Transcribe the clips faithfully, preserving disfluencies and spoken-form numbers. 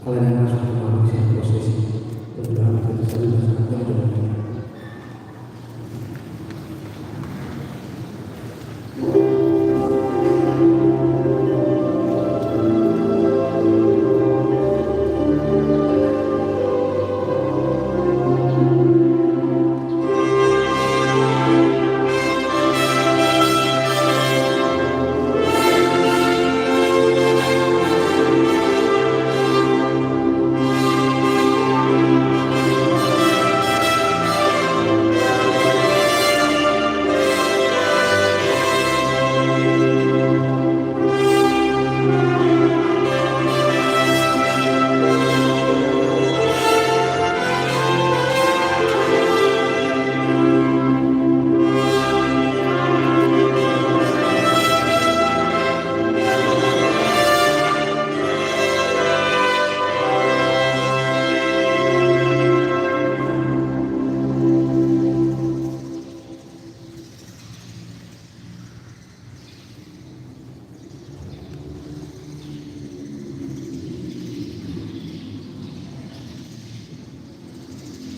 Alai na masuk tu manusia prosesi. Tuhan, kita saling bersama.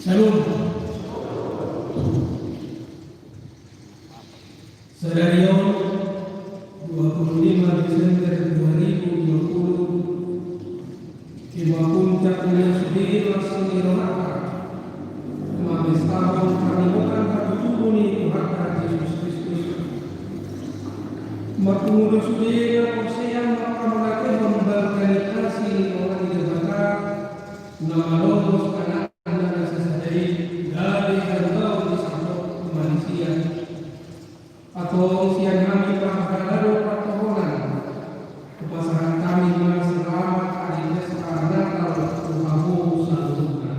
Syalom. Sadari on, dua puluh lima Desember dua ribu dua puluh, ima puncak ni sude las ni rohanta mamestahon pangidoan hatutubu ni Tuhanta Jesus Kristus. Marpungu do sude na porsea manghamauliatehon balga ni asi ni roha ni Debata, na malolos Anakna na sasada i, gabe janggaon ni saluhut manisia. Antong sian hami parhalado partohonan, hupasahat hami ma selamat ari pesta Natal tu hamu saluhutna.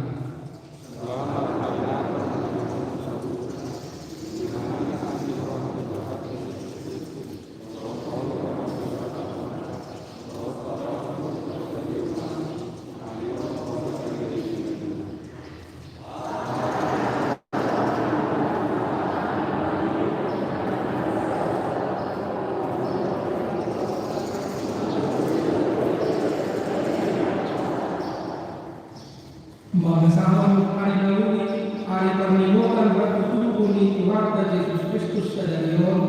Mangasahon ari na uli, ari parningotan hatutubu ni Tuhanta Jesus Kristus sadari on,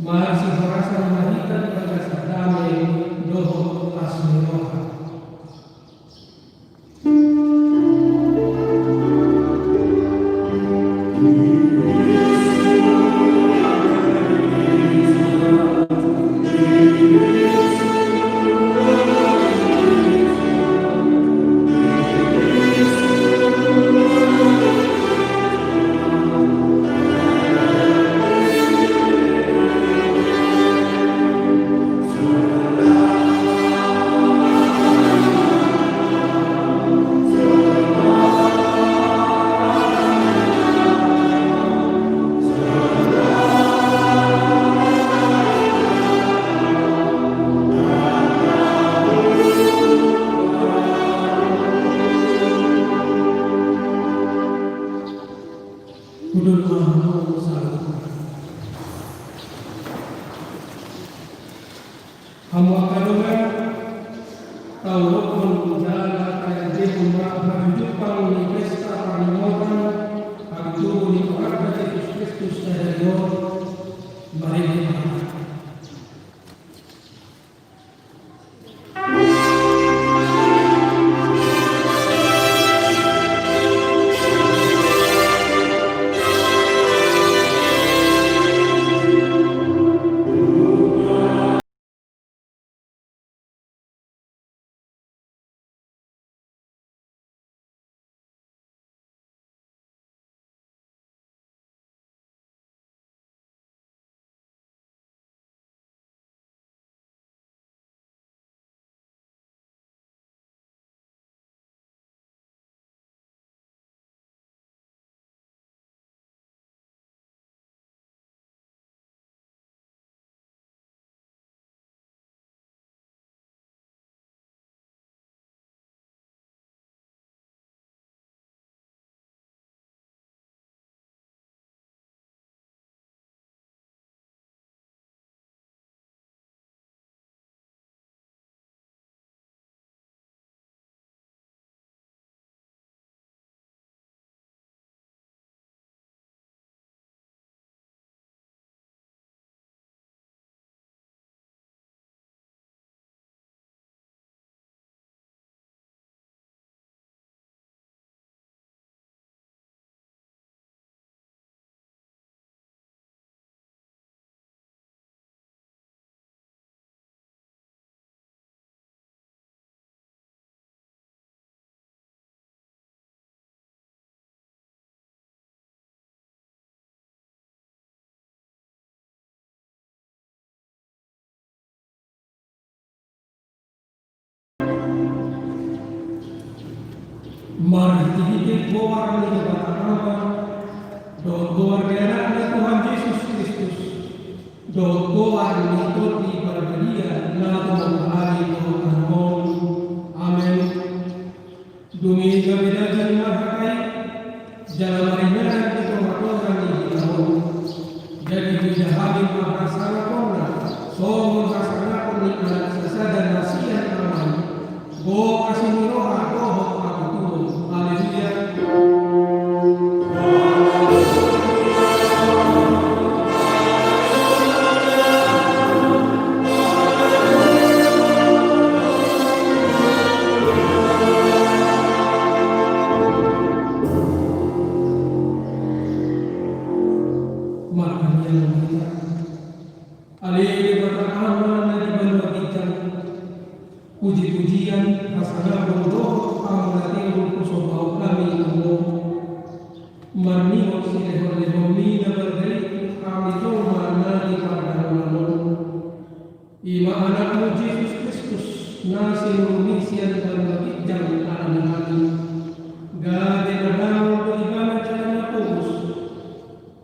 marsihorasan ma hita di bagasan dame dohot las ni roha. Hudul ma hamu saluhutna. Hamu angka dongan, taolokhon jala taendehon ma hajujungan ni pesta parningotan hatutubu ni Tuhanta Jesus Kristus sadari on. Marende ma. Marhitehite goar ni Debata Ama, dohot goar ni Anakna Tuhan Jesus Kristus, dohot goar ni Tondi Parbadia, na tumangihon hami dohot hamu. Amen. Dung i gabe daging ma hata i, jala maringanan di tongatonga ni hita on. Jadi huida hami ma hasangaponna, songon hasangapon ni anak sasada na sian Ama i, gok asi ni roha dohot hatutubu. Haleluya. Martangiang ma hita. Ale Debata Ama na di banua ginjang, pujipujian, hasangapon dohot hamuliateon husomba hami tu Ho. Marnida silehonlehonMi na balga i tu hami jolma na di pardaonan on. I ma AnakMu Jesus Kristus, na sinurunMi sian banua ginjang alani hami. Gabe na dangol do Ibana jala na pogos.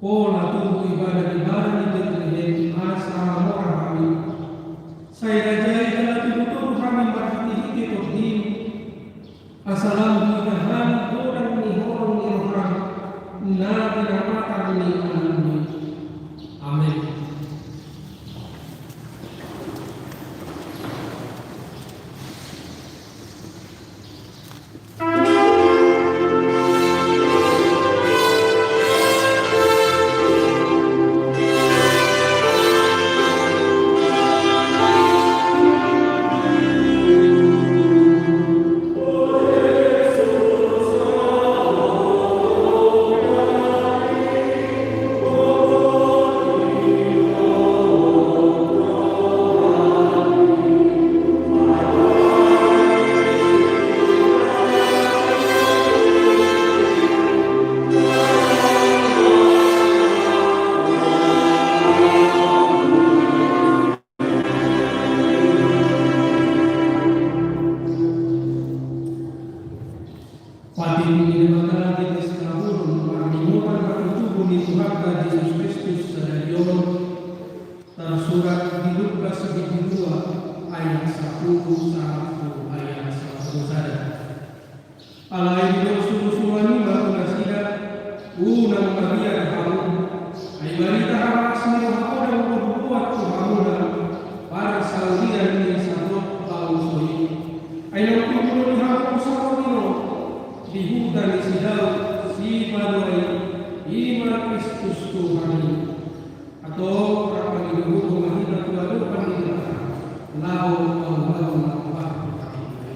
Pola tubu Ibana di bara ni Betlehem asa mamora hami. Sai rajai jala tubutubu hami marhitehite TondiM. Asa lam huida hami godang ni holong ni rohaM na pinamatar ni AnakMu i. Amen. Patik ni Debata di Pesta Bulung marningotan hatutubu ni Tuhanta Jesus Kristus sadari on, tarsurat di Lukas bindu dua ayat sampulu sahat tu ayat sampulu sada. Alai didok sungusungun i ma tu nasida, unang mabiar hamu, ai barita na las ni roha godang do hubuat tu hamuna, parsaulian ni saluhut bangso i. Ai naung tubu do di hamu saur ni ro, di huta ni si Daud, Sipaluah i, i ma Kristus Tuhan i. Antong rap mangido gogo ma hita tu adopan ni Debata, laho mangulahon na hombar tu hita i.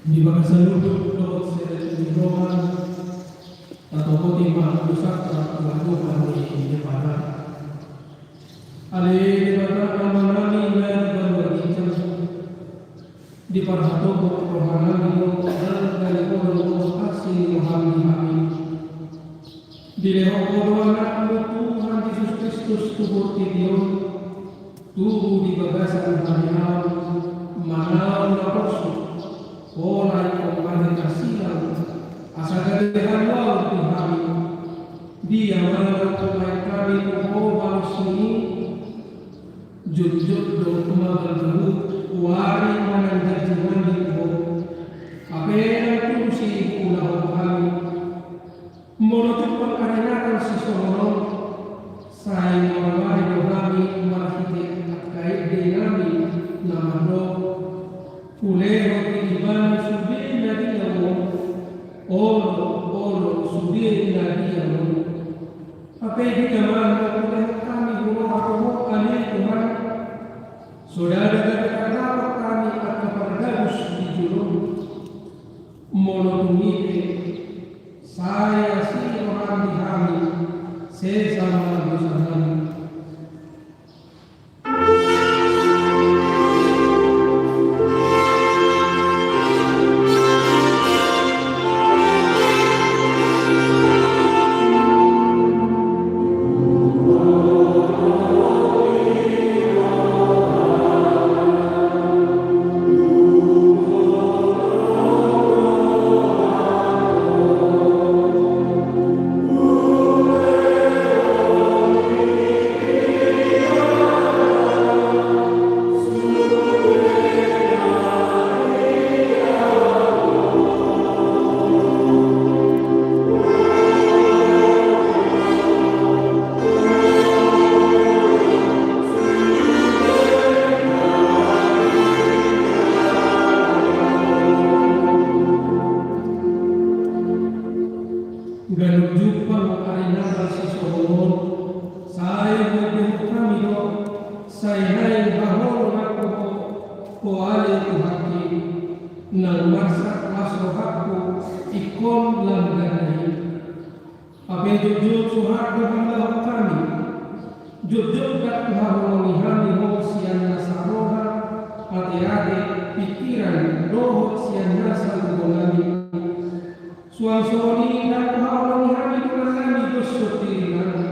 Di bagasan uhum dohot selelengi roha, tatopoti ma husanta tu adopan ni Debata. Ale Debata Amanami na di banua ginjang, Diparhatopot rohanami do nang na di holong ni asi ni roham di hami. Dilehon Ho do Anakmu Tuhan Jesus Kristus tu portibi on, tubu di bagasan hami, manaon na porsuk, pola ingkon mate tarsilang, asa gabe haluaon di hami. Dia ma na hupasahat hami tu Ho balos ni i? Jotjot do mangandung, uari manang janji hami tu Ho. Hape nang tusi huulahon hami. Molo jumpang ari Natal sisongon on, sai marmari do hami marhite angka ende nami na mandok: Hulehon di ibana sude na diamon, olo, olo, sude na diamon. Hape dia ma na hulehon hami tu roha tu Ho, ale Tuhan? Songon dia gabe tardapot hami angka pargabus di jolom? Molo tung i pe, sai asi roham di hami, sesa ma dosa nami. Ganup jumpang ari Natal sisongon on, sai huendehon hami do, sai naeng haholonganku Ho, Ho ale Tuhanki, nang marsak las rohangku ingkon langganna i. Hape jotjot so hea do huulahon hami. Jotjot ndang huhaholongi hami Ho sian nasa roha, ateate, pingkiran, dohot sian nasa lobonami. Suang songon i ndang huhaholongi hami dongan nami dohot songon diri nami,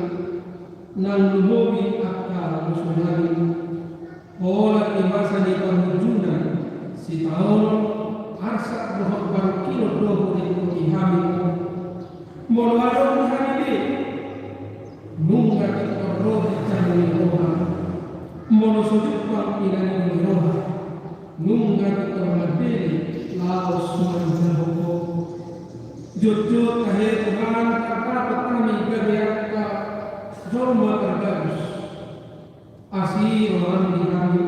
nang lumobi angka musu nami. Holan di masa ni parhunjunan, sitaonon, arsak dohot parungkilon do huringkoti hami Ho. Molo adong di hami be, nunga pintor ro di jabu ni roha. Molo so jumpang inganan ni roha, nunga pintor mandele laos manjalo Ho. Jotjot tahe Tuhan, tardapot hami gabe angka jolma pargabus. Asi roham di hami,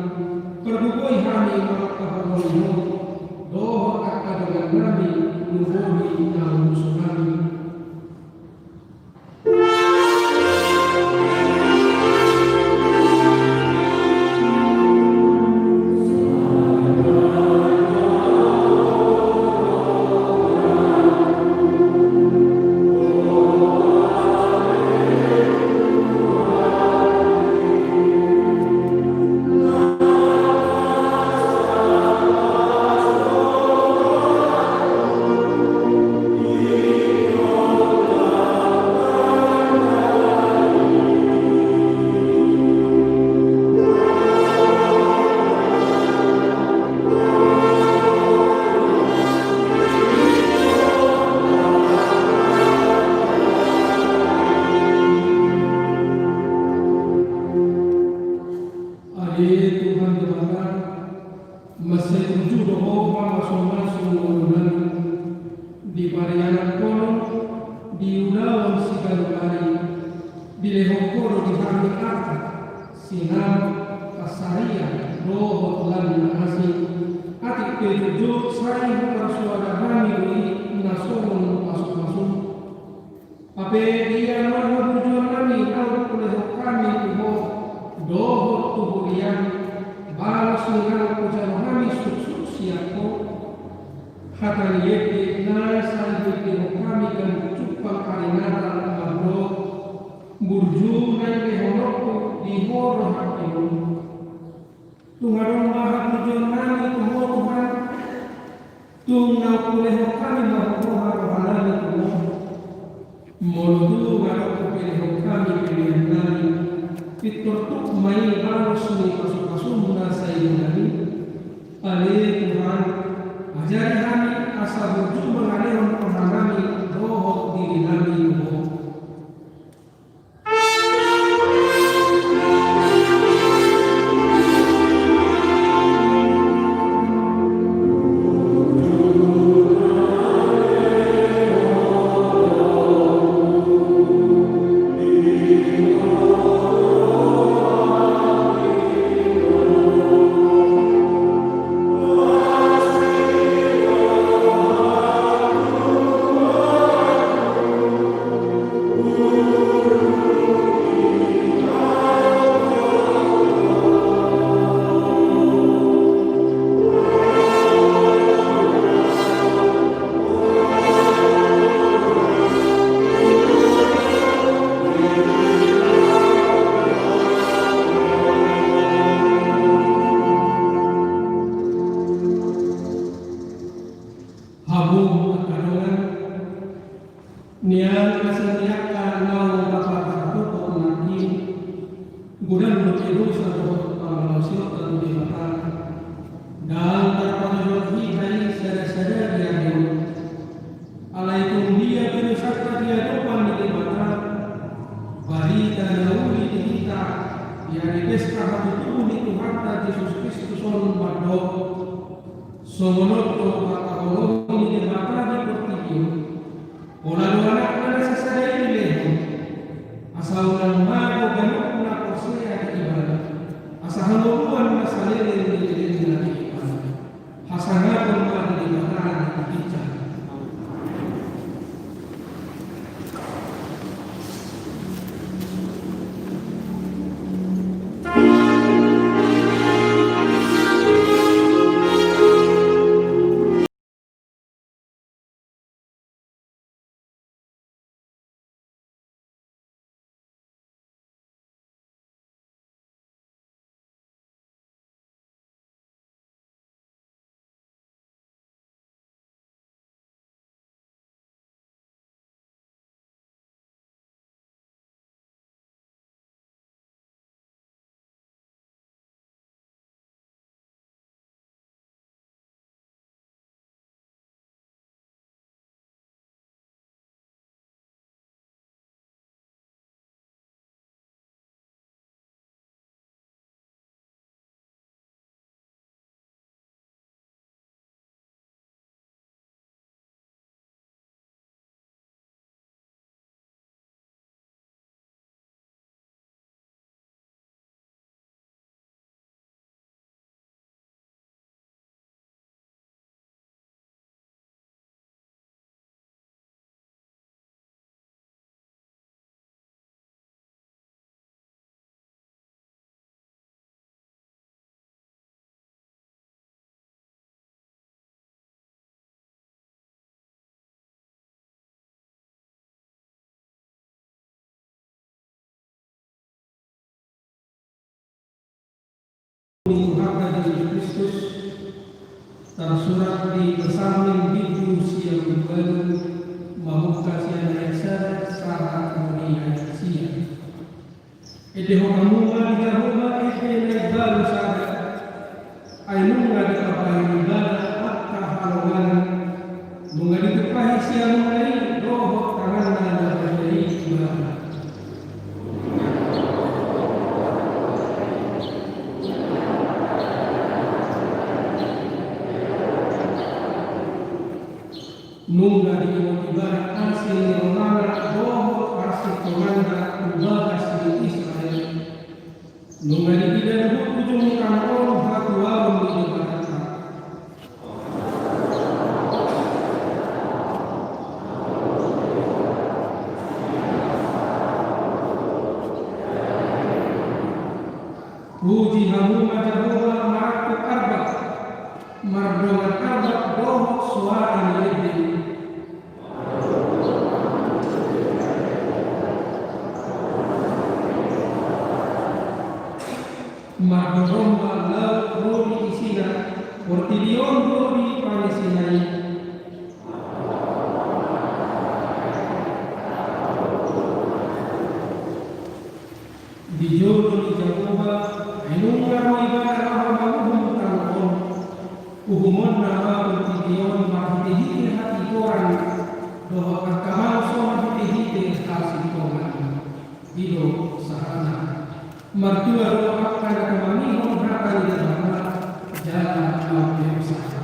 pargogoi hami mangkaholongi Ho dohot angka dongan nami, lumobi nang musu nami. Ale Tuhan Debata, mansai burju do Ho mamasumasu ngolunami. Di parianakhonon, di ulaon siganup ari, dilehon Ho do di hami arta, sinamot, pansarian, dohot lan na asing. Atik pe jotjot sai huparsoada hami do i na songon pasupasu. Hape dia ma haburjuonnami naung hulehon hami tu Ho dohot tu huriam, balos ni naung hujalo hami suksuk sian Ho. Hata ni ende na sai huendehon hami ganup jumpang ari Natal mandok: Burju na nilehononku di Ho rohangki on. Tung adong ma haburjuonnami tu Ho Tuhan, Tung na hupulehon hami ma ho roha-rohanami tu Ho. Molo tung adong hupelehon hami peleannami, pintor tuk ma i balos ni pasu-pasum na sai mangalean i. Ale Tuhan, ajari hami asa burju mangalehon rohanami dohot dirinami tu Ho. Hamu angka dongan, nian asa ni angka naung taparsahat nangkin, godang dope dosa dohot pangalaosionta tu Debata. Ndang tarpajojor hita i sada-sada di ari on. Alai tung dia pe dosanta di adopan ni Debata, barita na uli di hita di ari pesta hatutubu ni Tuhanta Jesus Kristus on mandok: Songon on do pangkaholongi ni Debata di portibi on, pola do Anakna na sasada i dilehon, asa unang mago ganup na porsea di Ibana, asa hangoluan na saleleng ni lelengna di Ibana. Hasangapon ma di Debata na ginjang. Ni Tuhanta Jesus Kristus, tarsurat di Psalmen bindu sian ualu, mamungka sian ayat sada sahat tu ayat sia. Endehon hamu ma di Jahowa ende na imbaru sada, ai nunga dipabahen Ibana angka halongangan, nunga ditumpahi siamunna i dohot tanganna na badia i Ibana. Nunga diingot Ibana asi ni rohana dohot harsintongonna tu bagas ni Israel. Nunga diida luhut ujung ni tano on hatuaon ni Debatanta. Puji hamu ma Jahowa marangkup arbak, mardongan arbak dohot soara ni ende. Mardongan ma laut ro di isina, portibi on ro di pangisina i. Uhumonna ma portibi on marhitehite hatigoran dohot angka bangso marhitehite hasintongan. I do sahatna. Martua do angka na tumangihon hata ni Debata jala lam pe sahat.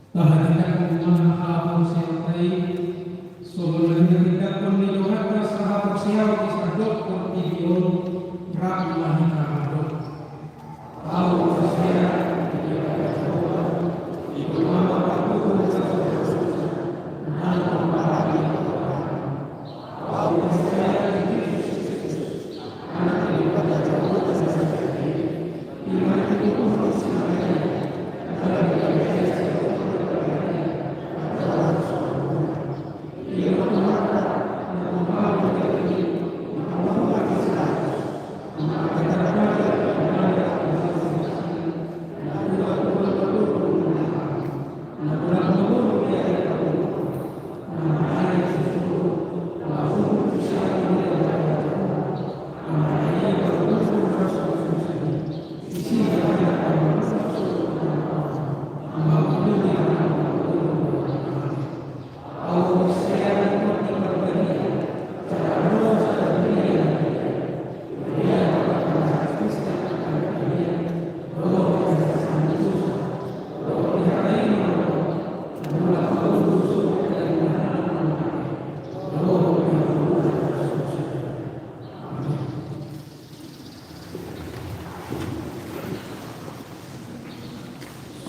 Tahatindangkon ma haporseaonta i, songon na hinatindangkon ni donganna sahaporseaon di sandok portibi on, rap ma hita mandok. Ahu porsea di Debata Jahowa, di Tuhan partuhan na so berdosa, nang marhite. Ahu porsea di Jesus Kristus, Anak ni Debata Jahowa na sahali i, i ma na pinatupa ni si Maria, na gabe Debata Jahowa na gabe Maria, na gabe Debata Jahowa.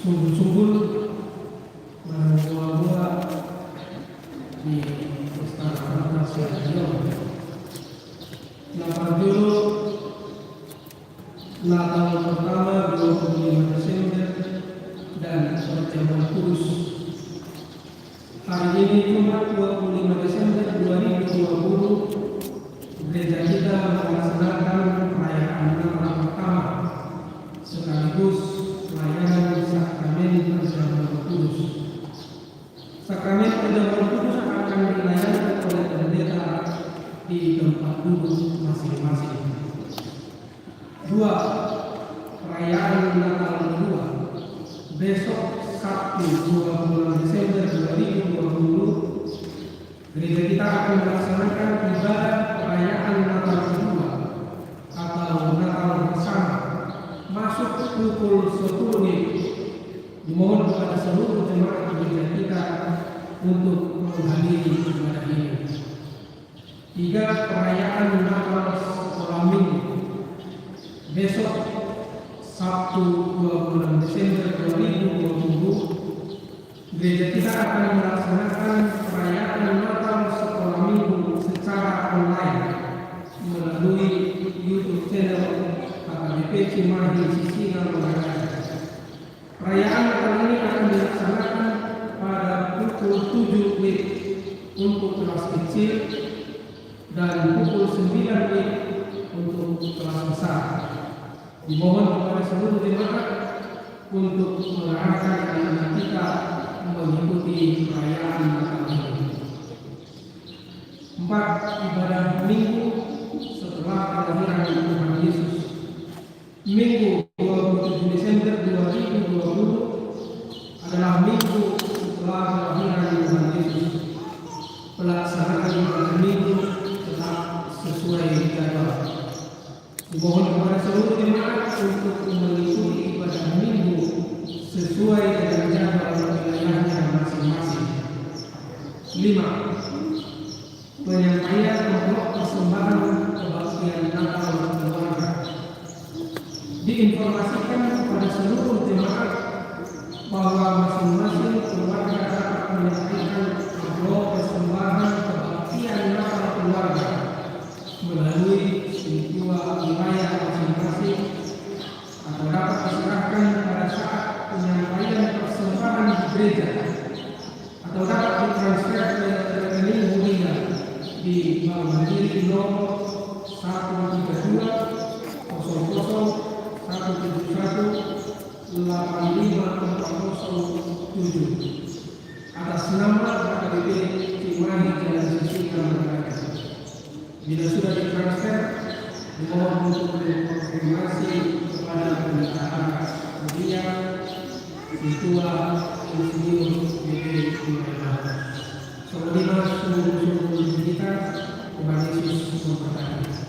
Sungkun-sungkun, marmual-mual di pesta Natal sahali on. Na parjolo, Natal pertama dua puluh lima Desember dan perjamuan kudus. Hari ini, Jumat dua puluh lima Desember dua ribu dua puluh, gereja kita melaksanakan perayaan Natal pertama sekaligus pelayanan sakramen perjamuan kudus. Sakramen perjamuan kudus akan dilayani oleh pendeta di tempat duduk masing-masing. Dua, perayaan Natal kedua. Besok, Sabtu, dua puluh enam Desember dua ribu dua puluh, gereja kita akan melaksanakan ibadah perayaan Natal kedua atau Natal bersama, masuk pukul sepuluh W I B. Dimohon kepada seluruh jemaat gereja kita untuk menghadiri ibadah ini. Tiga, perayaan Natal sekolah minggu. Besok, Sabtu, dua puluh enam Desember dua ribu dua puluh, gereja kita akan melaksanakan perayaan Natal sekolah minggu secara online melalui YouTube channel H K B P Cimahi Sisingamangaraja. Perayaan Natal ini akan dilaksanakan pada pukul tujuh W I B untuk kelas kecil dan pukul sembilan W I B untuk kelas besar. Dimohon kepada seluruh jemaat untuk mengarahkan anak-anak kita mengikuti perayaan Natal ini. Empat, ibadah Minggu setelah kelahiran Tuhan Yesus. Minggu dua puluh tujuh Desember dua ribu dua puluh adalah minggu setelah kelahiran Tuhan Yesus. Pelaksanaan ibadah Minggu tetap sesuai jadwal. Dimohon kepada seluruh jemaat untuk mengikuti ibadah Minggu sesuai dengan jadwal wilayahnya masing-masing. Lima, penyampaian amplop persembahan kebaktian Natal keluarga. Diinformasikan kepada seluruh jemaat bahwa masing-masing keluarga dapat menyampaikan amplop persembahan kebaktian Natal keluarga melalui sintua wilayah masing-masing, atau dapat diserahkan pada saat penyampaian persembahan di gereja, atau dapat ditransfer ke rekening huria di Bank Mandiri nomor satu tiga dua kosong kosong satu tujuh satu delapan lima empat kosong tujuh, atas nama H K B P Cimahi Jalan Sisingamangaraja. Bila sudah ditransfer, dimohon untuk dikonfirmasi kepada bendahara huria, sintua Insinyur Dede Simanjuntak. Songon i ma sungkun-sungkun di hita. Tuhan Yesus memberkati.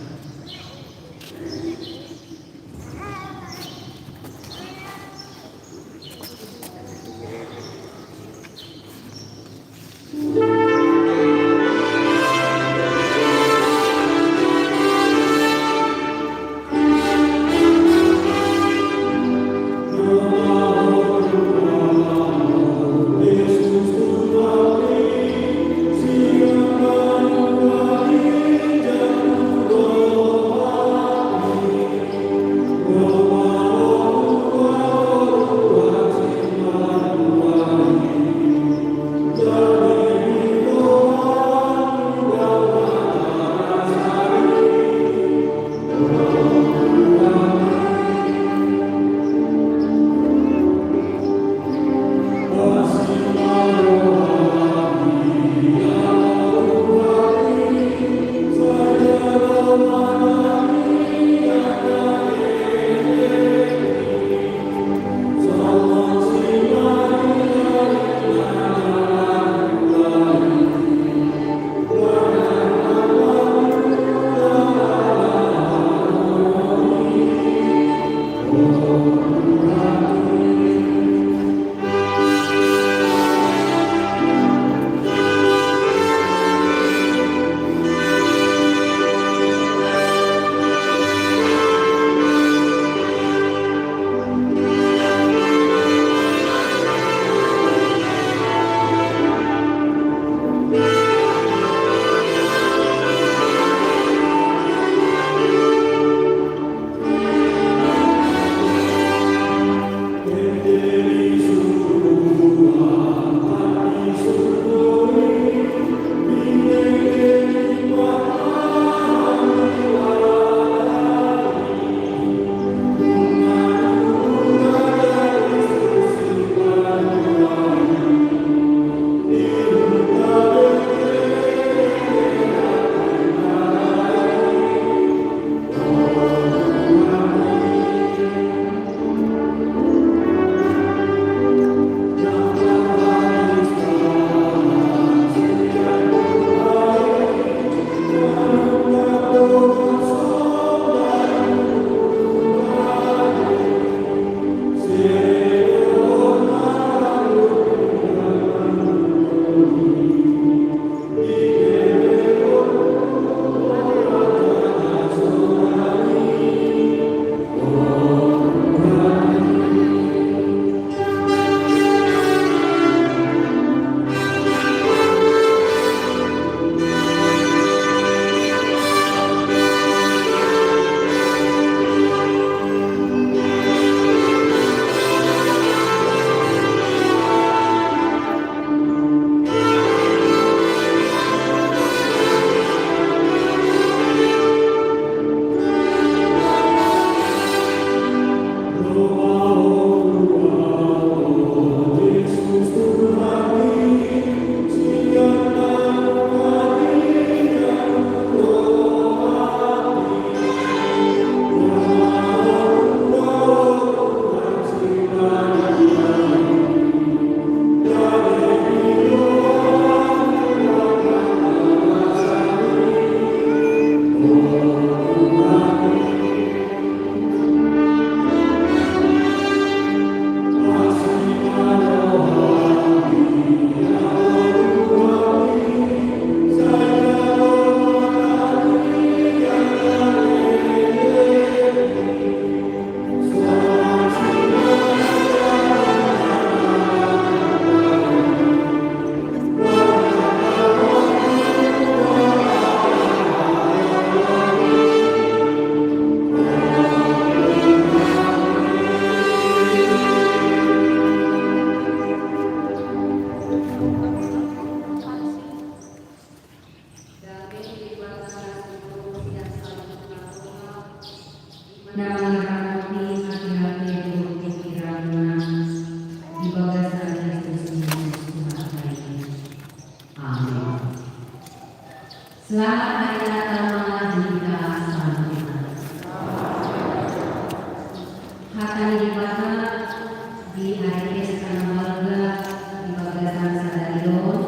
Di ari pesta na balga di bagasan sadari on,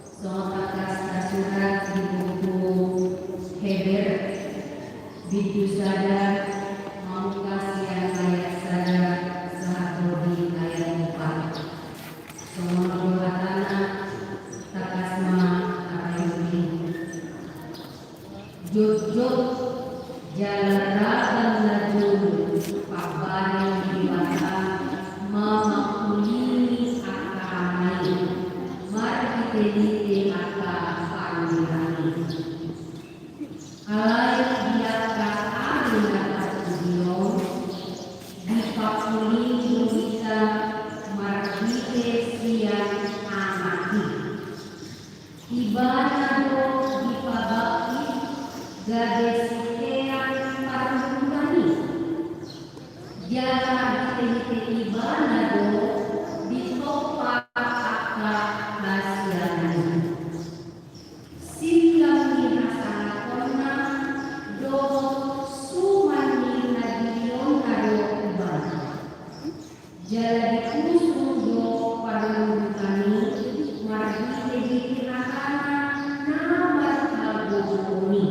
songon tangkas tarsurat di buku Heber, bindu sada, mamungka sian ayat sada sahat ro di ayat opat. Songon on do hatana, tangkas ma tapaihut. Jotjot jala ragam na jolo pambahen ni Debata mamangkulingi angka ama i marhitehite angka pandehan i. Alai di angka ari na parpudi on, dipangkulingi do hita marhite sian Anak i. Ibana do dipabangkit gabe sitean parlungutan i. Jala marhitehite Ibana do ditompa angka hasiangan i. Singkam ni hasangaponna dohot suman ni hagirionna do Ibana. Jala diusung do parlungutan i marhitehite hatana na marhagogoon i.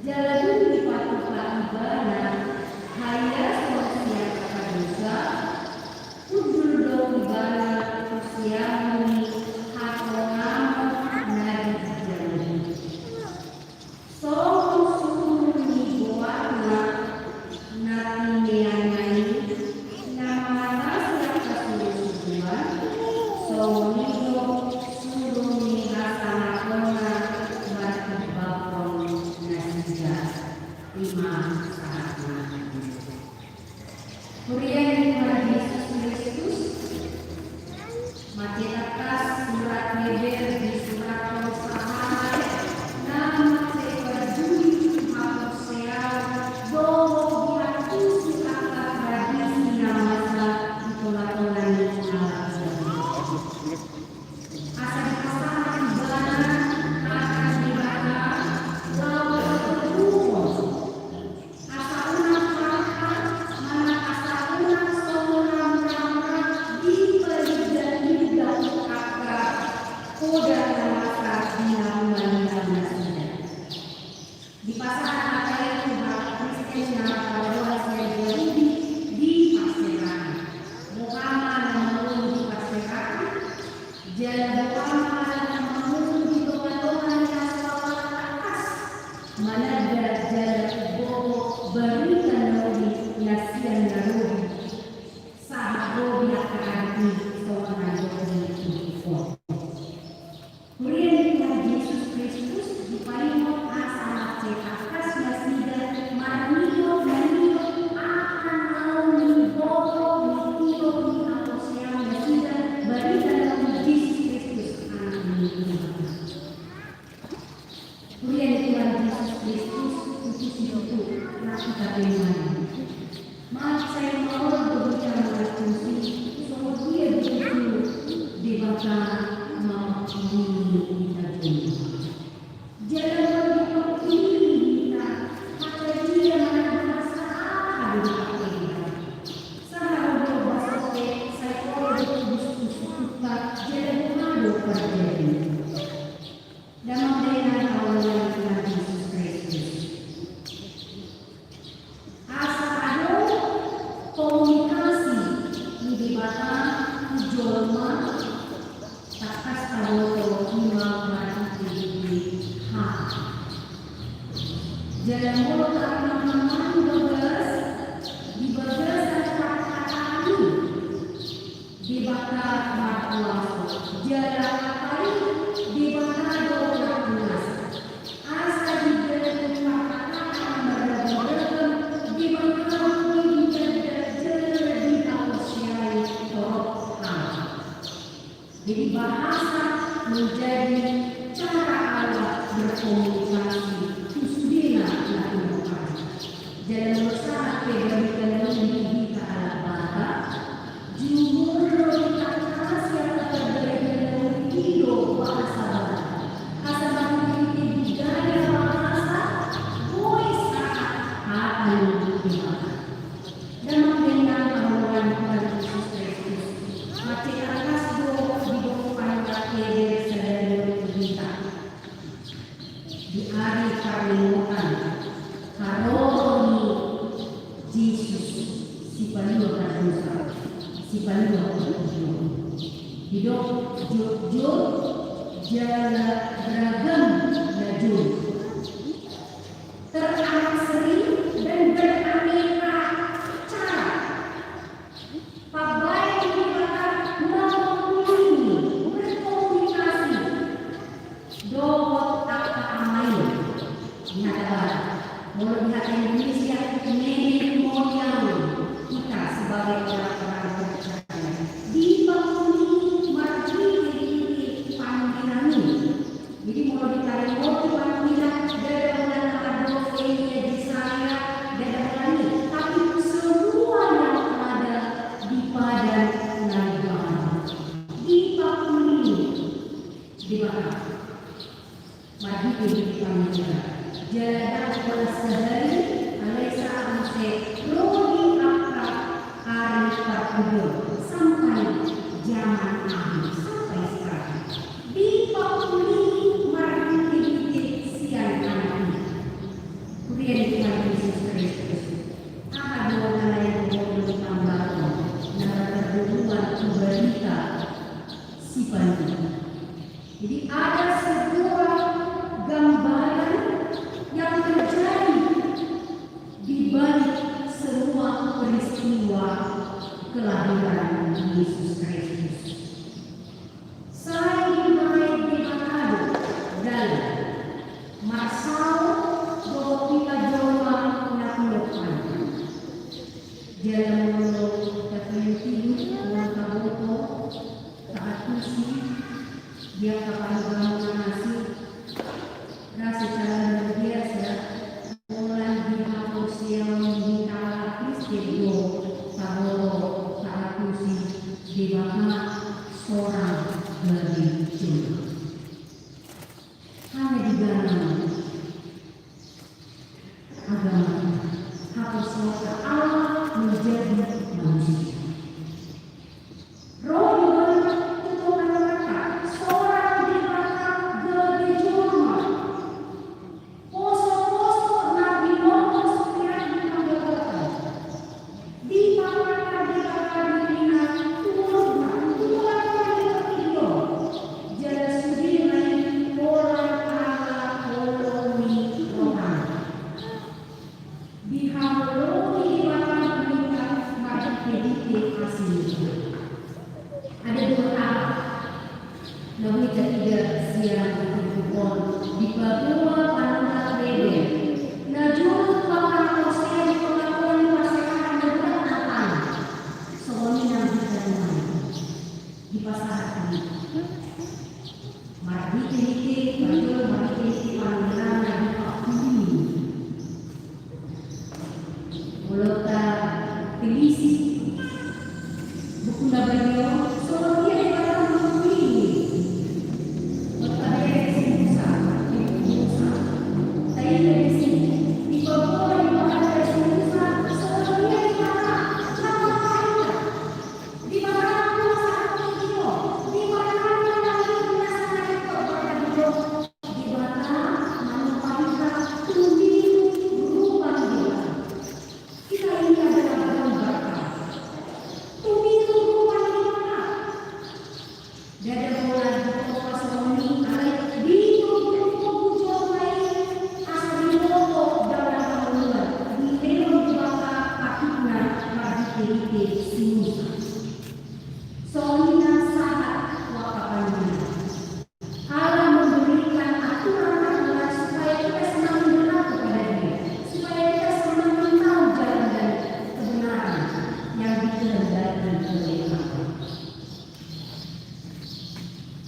Jala dung dipatupa Ibana haiason sian angka dosa, hundul do Ibana tu siamun ni hatongamon na di ginjang i. Songon suru ni goarna na tineanna i na mangatasi angka surusuruan, songon i do suru ni hasangaponna martimbangkon nasida. I ma sahatna. Huria ni Tuhan Jesus Kristus, mansai tangkas surat Heber disurathon sahat na mansai parduli tu haporseaon dohot diantusi angka tradisi na masa di tongatonga ni halak Jahudi. Asa dipasahat Ibana atas Debata laho patuduhon. Asa unang parhat manang asa unang songon na murahura dipalindanglindang Sipalua pardosa, sipalua pardosa. Didok jotjot jala ragam na jolo. Terakhir dan beraneka cara. Pambaen ni Debata mangkulingi, berkomunikasi dohot angka ama i. Di hata Batak, molo di hata Indonesia, nenek moyang kita sebagai orang-orang percaya. Dipangkulingi marhite-hite panghirang i. Jadi molo di taringot di panghirang, ndada holan na mardosa i, Jesaya, ndada holan i, tapi semua yang ada di padang Lebanon. Dipangkulingi Debata marhite-hite panghirang. Jala ndang pola sahali, alai sahat muse ro di angka ari parpudi on sampai zaman akhir, sampai sekarang. Dipangkulingi marhite-hite sian Anak i. Huria ni Tuhan Jesus Kristus, aha do na lain dohonon ni panghirang na marpargogoi tu barita sipalua? Jadi ada sebuah gambaran yang terjadi di balik semua peristiwa kelahiran Yesus Kristus. Sai dibaen Debata do dalan marsaor dohot hita jolma na hinaholongan. Jala molo tatiluk-tiluk, molo taboto, taantusi, di angka pargaulan na asing, rasa sangat luar biasa. Holan di haporseaon ni hita halak Kristen do taboto, taantusi Debata sorang gabe jolma. Hanya di dalam agama, haporseaon Allah menjadi manusia. Ro di dalam ketuhanan kata, sorang Debata gabe jolma. Poso-poso na binoto surat di panggabean. Dipapatar Debata dirina tu ngoluna, tu ngoluna di portibi on. Jala sude ma i holan ala holong ni rohana. Dihaholongi Debata tu hita marhite-hite asi ni roha. Ada dua hal na boi tarida sian buku on. Dipaboa panurat Babel na jolo tu angka na porsea di pangakuan ni parsekaan na berat na tang. Songon i nang hita nuaeng. Dipasahat hami marhite-hite, parjolo marhite-hite panghirang na dipangkulingi. Molo tatilisi buku na badia on, songon dia Debata mangkulingi. Molo tabereng si Musa, di buku Musa, taida disi, dipaboa Debata si Musa, songon dia Debata mangakulingi. Debata manguasa tinggi on, Debata mangakulingi na sangare tu parpudi on, Debata manguasa hita tu rupa ni Debata. Hita ini adalah gambar Allah. Tu rupa ni Debata. Ndada holan dipaboa songon i, alai dipaboa tu jolma i asa diboto dang na hangoluan, dilehon Debata patikna marhite-hite si Musa. Songon i nang sahat tu angka panghirang. Allah memberikan aturan-aturan supaya kita semakin dekat kepada Dia, supaya kita semakin tahu jalan dan kebenaran yang dikehendaki oleh Allah.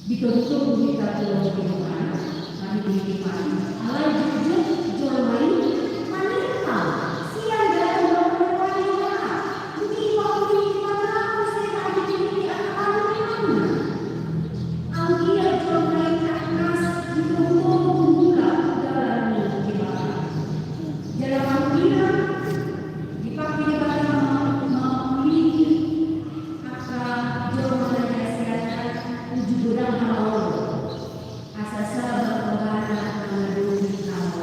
Ditogu-togu hita tu lomo ni rohana, marhite-hite panghirang. Alai jotjot jolma i manimpang sian dalan ni rohana. Dipangkulingi Debata muse marhite-hite angka panghirangna. Anggiat jolma i tangkas ditogu-togu mulak tu dalan ni Debata. Jala panghirang dipangke Debata mangkulingi angka jolma na niasianna uju godang hamaolon. Asa sabar rohana mangadopi hamaolon.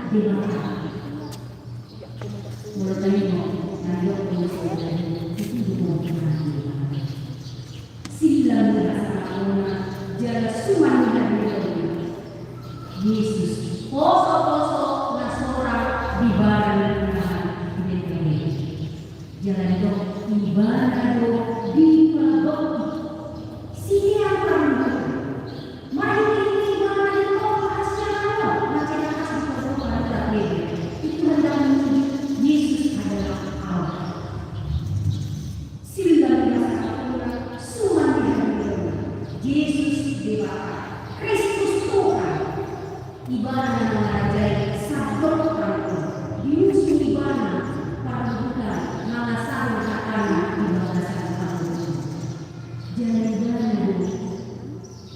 Debata. Molo taingot na didok ni saudara i, itu didok mati. Sillang ni hasangaponna jala suman ni hadirinna. Jesus poso-poso na sorang di baran ni Tuhan di Betlehem. Jala didok, Ibana do dipabakti. Sian parmulaan. Marhite Ibana didok parsirangan on, mansai tangkas dipabakti. Itu hendak menunjuk Yesus adalah Allah. Sillang ni hasangaponna, suman ni hadirinna. Jesus Debata, Kristus Tuhan. Ibana na mangarajai sandok parmulaan. Diusung Ibana parmulaan, mangasahon hatana di bagasan parmulaan. Jala Ibana do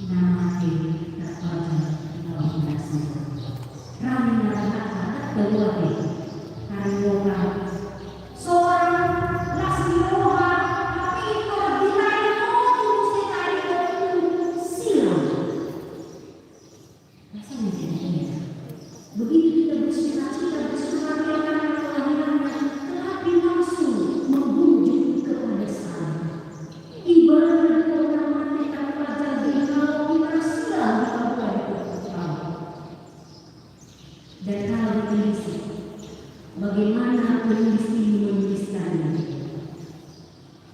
na mate tarpajal di bagasan. Rami na rahat, rahat dabuat i. Ari roha. Sorang las ni roha, hape tor ditaringot tu muse taringot tu sillang. Rasanya tidak enak. Begitu kita bersukacita, bersukaria karena kelahirannya, tetapi langsung menghunjuk kepada saya. Ibana do na mate tarpajal di hau, ibana sillang dipaboa di pinggan. Dan kalau ditelisik, bagaimana penulis ini menuliskannya?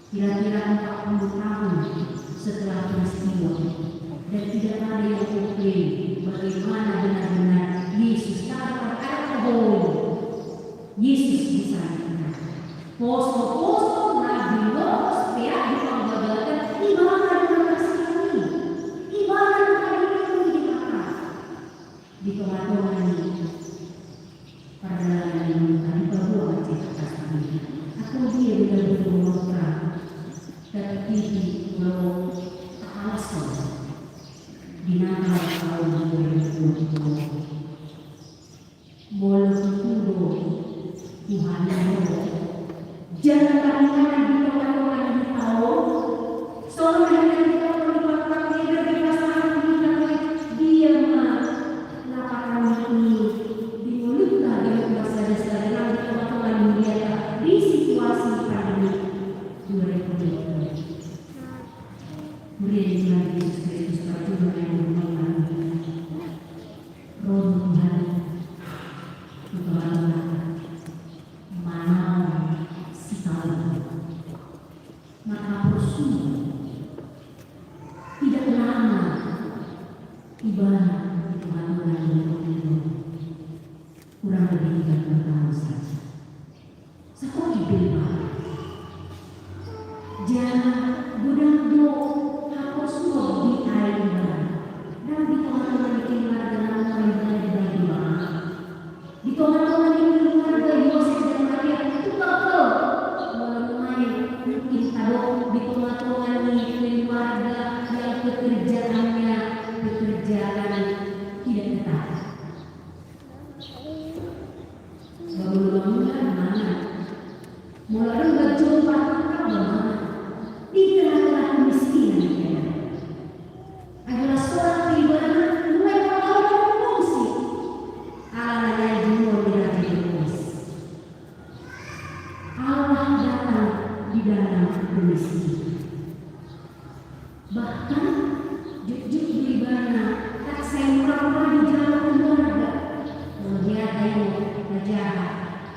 Kira-kira empat puluh tahun setelah peristiwa, dan tidak ada yang komplain bagaimana benar-benar Yesus datang, ada kebohongan. Yesus disalibkan. Poso-poso na dinohot peak di panggagalan, Ibana do na tarsillang i. Ibana do na dinohot di mata. Di tonga-tonga ni pardalanan i, dipaboa ma Tuhan. Atau dia bilang betul, tertiti molo tahalashon di Natal tahun dua ribu dua puluh. Molo tutu do Tuhan i ro, jala taringot di tonga-tonga ni hita on, songon na nidok ni Patark Weber di pasahat ni hita, dia ma lapatanna i di ngolunta, di ngolunta sada-sada nang di tonga-tonga ni huria ta di situasi pandemi dua ribu dua puluh. Huria ni Tuhan Jesus Kristus, parjolo na hurang, ro do Tuhan i tu tonga-tonga, manaon sitaonon. Marhaporsuhon. Tidak lama Ibana di tonga-tonga ni hita on. Kurang lebih tiga puluh tahun saja. Sakola i do Ibana. Jala godang do haporsuhon di aek Ibana. Ndang di tonga-tonga ni keluarga na mora Ibana dibahen Ibana. Di tonga-tonga ni keluarga Yosep dan Maria, tu pangkal, molo nuaeng mungkin tadok, di tonga-tonga ni keluarga yang pekerjaannya pekerjaan tidak tetap. Bangula-bangula mangan. Molo adong ganjang, tetap mangan. Di tengah-tengah kemiskinan, ya. Adalah seorang pribadi mulai pertama mengungsi. Ala na naeng diboan ni Raja Herodes. Allah datang di dalam kemiskinan. Bahkan jotjot do Ibana, ndang sai mura-mura dijalo keluarga. Molo hea taingot na jaha,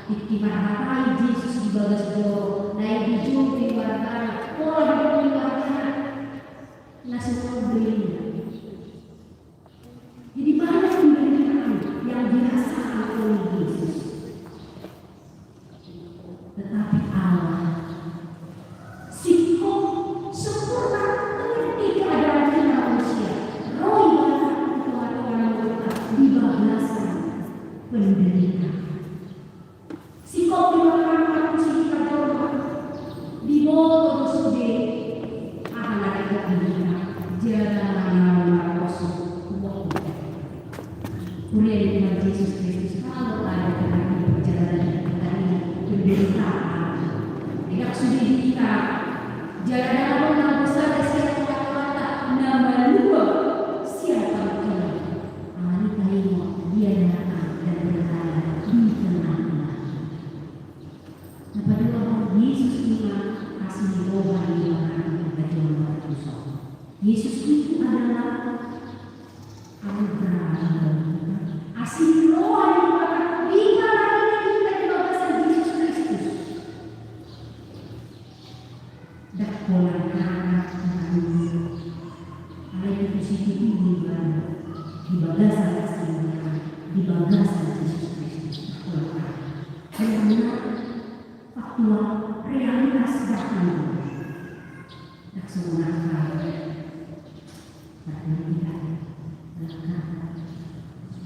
tingki marhatai Jesus di bagas joro, naeng dijou keluargana, pola do keluargana. Langsung do Ibana. Jadi banyak penderitaan yang dirasakan oleh Yesus. Tetapi Allah singkop sempurna, mengerti keadaan kita manusia. Ro Ibana di tonga-tonga ni hita di bagasan penderitaan. Singkop di bagasan parpusing ni hita jolma, diboto do sude aha na didok ni hita, jala manaon marposo tu Tuhan. Huria ni Tuhan Jesus Kristus, kalau ada tengah perjalanan kita ini penderitaan, tidak sudah kita jalan dalam, na bosada sian tonga-tonganta, na malua sian parungkilon. Alani taingot, Dia datang dan bertanya, bahwa realitas datang. Langsung menafkah. Tapi tidak. Langkah.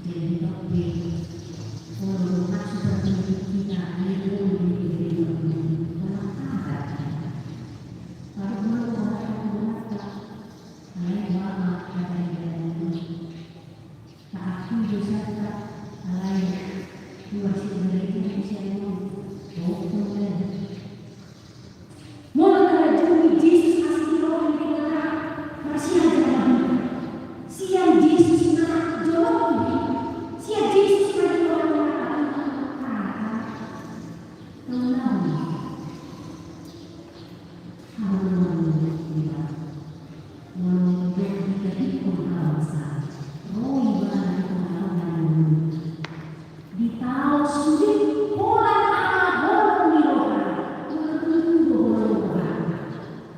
Jadi, tapi kalau bukan seperti itu, kita ini pun menjadi orang. Langkah. Kalau bukan orang yang menafkah, lain doa, kata dia. Taat tu dosanta, alai ruas i bere tu siamun. Oh, Tuhan. Molo tarjumpa Jesus asli roh di kota, marsiajar ma hita. Sian Jesus na jolok tu hita. Sian Jesus na di tongah-tongah hita. Tolong. Hau na manguluk iba. Molo dung ditadingkon habangsa, ro ibana di tongah-tongah ni ngoluna. Ditaon sude holan na holong ni rohana, molo tung do holong rohana.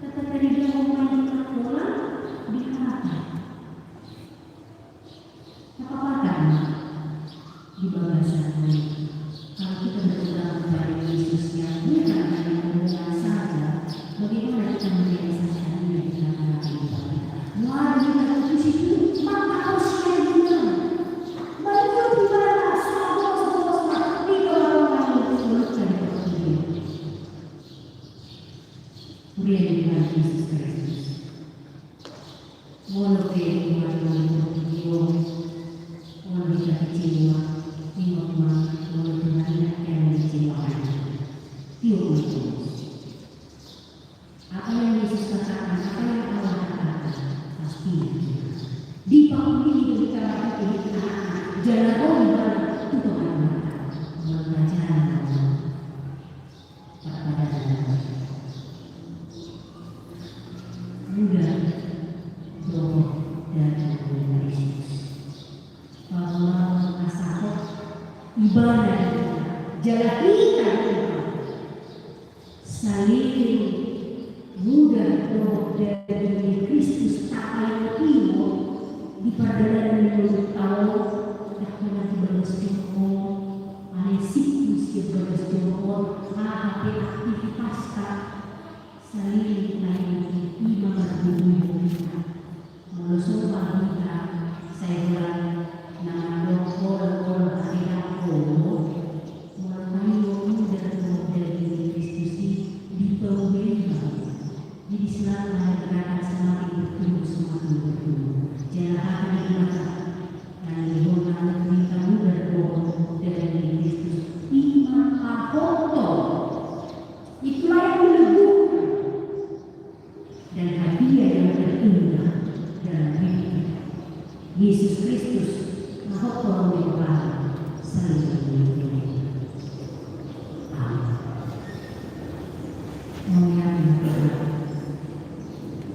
Tetap tadi dia mau main holan di hata. Apa-apa kan? Di bagasan ini, kalau kita berpegang kepada Yesus yang bukan hanya omongan saja, bagaimana kita menjadi saksi Dia di tengah-tengah kehidupan kita? Mari kita ke situ, maka harus kita dengar. Mari kita bicara, sabar, sabar, sabar. Kita orang yang menurutkan kepada Dia. Huria ni Tuhan Yesus Kristus. Molo pe Tuhan mangurung, molo hita kecewa, ingot ma, molo Tuhan i ndang hea mengecewakan. Tiop ma i. Apa yang Yesus katakan, apa yang Allah katakan, pasti dipahami di dalam hati kita. Jala ro ibana tu tongah-tongah hita. Molo tajaha. Parpadanan. Muda dohot daging ni Kristus. Paboa asa hot ibana di hita, jala hita di ibana. Saleleng muda dohot daging ni Kristus tapaingot-ingot di pardalanan ni ngolunta on, ndang hea di bagas joro, alai singkop sian bagas joro on aha pe aktivitasta. Saleleng taingot i ma marbubu hita. Molo somal hita sai holan na mandok olo, olo, ate ndang olo. Molo taingot muda dohot daging ni Kristus i, dipaubah i ma. Jadi selalu ada gerakan semakin bertumbuh, semakin bertumbuh. Jala hata ni Debata na nidok, na nidok muda dohot daging ni Kristus i ma pahothon. Itulah yang meneguhkan. Dan hadiah yang terindah dalam hidup kita. Yesus Kristus, na hot holong ni Debata, saleleng ni ngolunta. Amin. Mauliate ma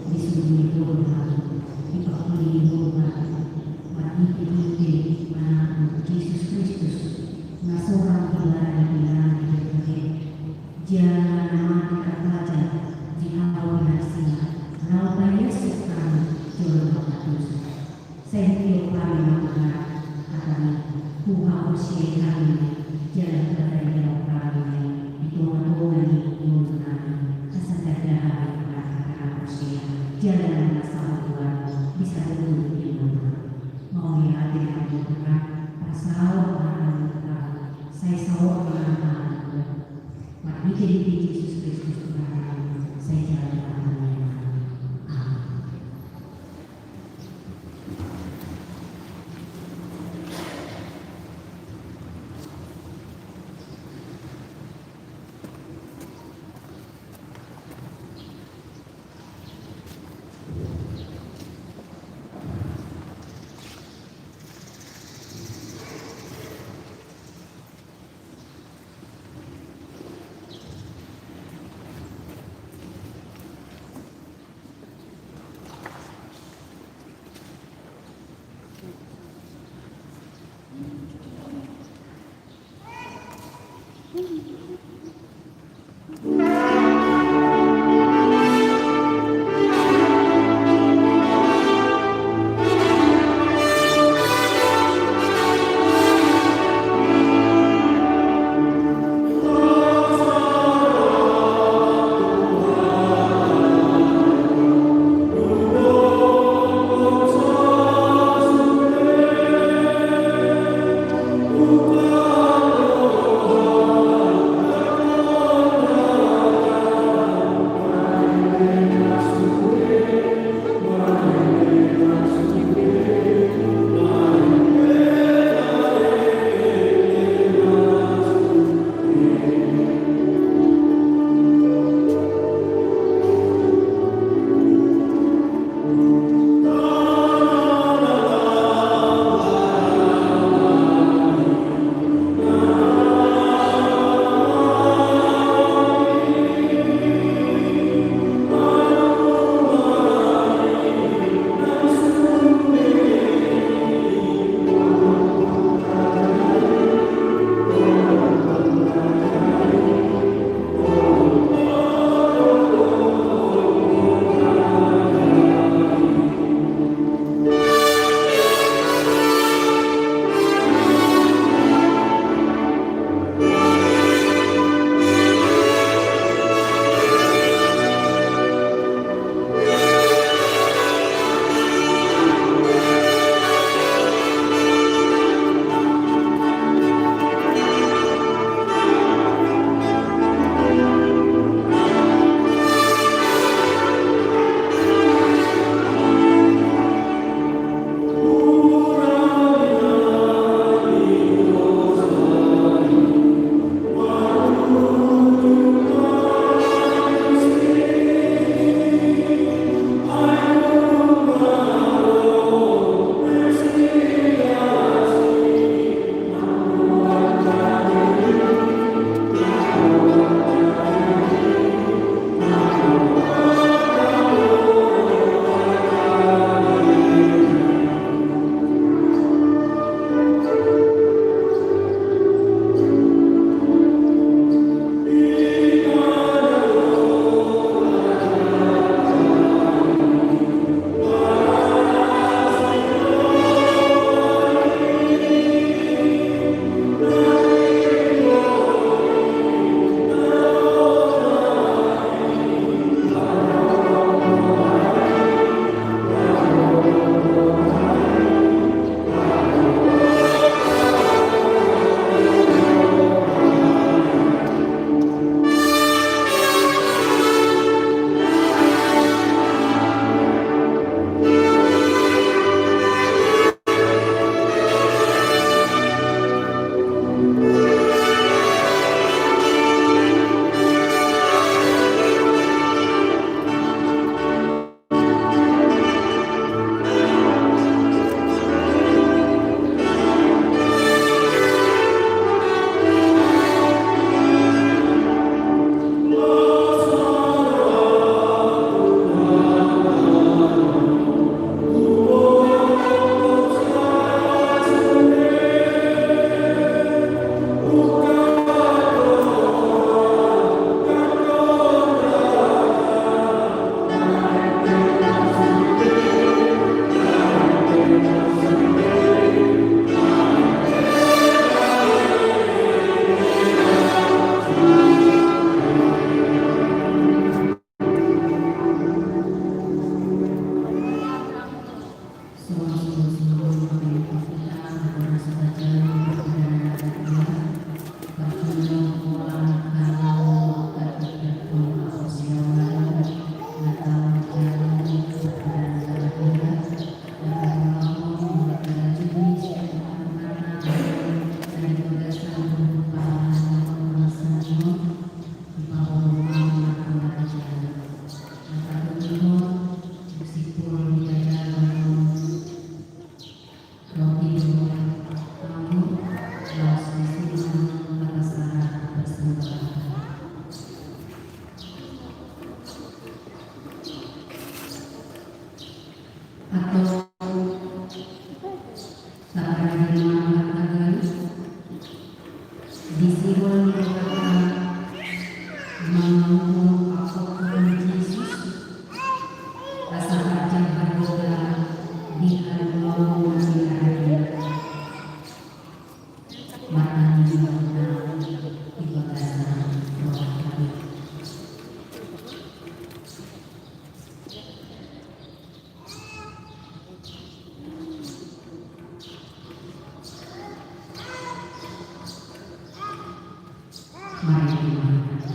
di surgo ni Tuhan, di pangkoli ni Tuhan, marhite-hite anakmu Jesus Kristus, na sorang di bari di langit. Jala na mate tarpajal di hau di hansit, laho paiashon hami jolma pardosa. Sai hutiop hami ma Tuhan, hataMi, huhaporseai hami ma i, jala hupartangiangkon hami ma i di tonga-tonga ni ngolunami. Asa tanda hami Tuhan, hata na porsea, jala na masa Tuhan, bisa berguru di ngolunami. Mauliate ma di Tuhan, pasaut ma hami Tuhan, sai saut ma hami Tuhan. Marhite-hite Jesus Kristus Tuhan nami, sai jalo ma hami. Amin. Sihol ni rohanta mangauhon pangkophon ni Jesus, asa ganjang haroronta di haluaon ni harajaon. Martangiang ma hita di bagasan roha. Mari kita